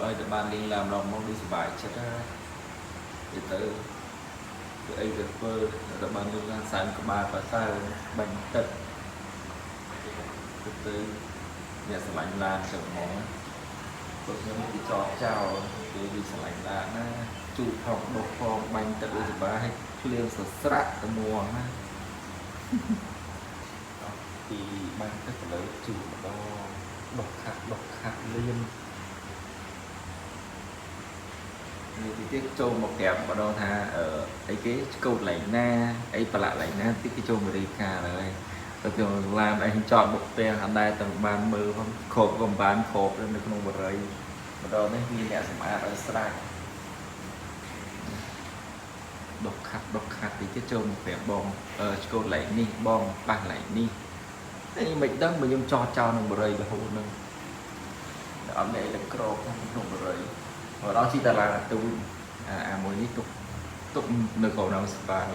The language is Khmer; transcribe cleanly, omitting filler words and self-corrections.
បើតែបានលេងឡានម្ដងមកដូចសប្បាយចិត្តណាទៅទៅគឺអីទៅធ្វើតែបានលេងឡានសែនក្បាលប្រសើរបាញ់ទឹកទៅទៅអ្នកស្រឡាញ់ឡានចឹងហ្មងពួកខ្ញុំគេចោលចោលគេវាស្រឡាញ់ឡានណាជូតផងដុសផងបាញ់ទឹកដូចសប្បាយហើយភ្លៀងសស្រាក់ទៅមួងណាពីបាញ់ទឹកទៅលើជូតម្ដងដុសខាត់ដុសខាត់លឿន នេះទីទៀតចូលមកប្រាប់ម្ដងថាអឺអីគេឆ្កូតឡែងណាអីប្រឡាក់ឡែងណាទីគេចូលមករៀបការហើយទៅគេឡានឯងចតបុកផ្ទះអត់ដែរតែបានមើលផងគ្របក៏មិនបានគ្របនៅក្នុងបរិយម្ដងនេះមានអ្នកសម្អាតឲ្យស្រេចដុសខាត់ដុសខាត់ទីទៀតចូលមកប្រាប់បងអឺឆ្កូតឡែងនេះបងប៉ះឡែងនេះតែមិនដឹងបើខ្ញុំចតចោលក្នុងបរិយរហូតនឹងអត់មានអីលើក្របក្នុងបរិយមកដល់ជីតាឡានទូចអាមួយនេះទុកទុកនៅក្រោមស្បាយ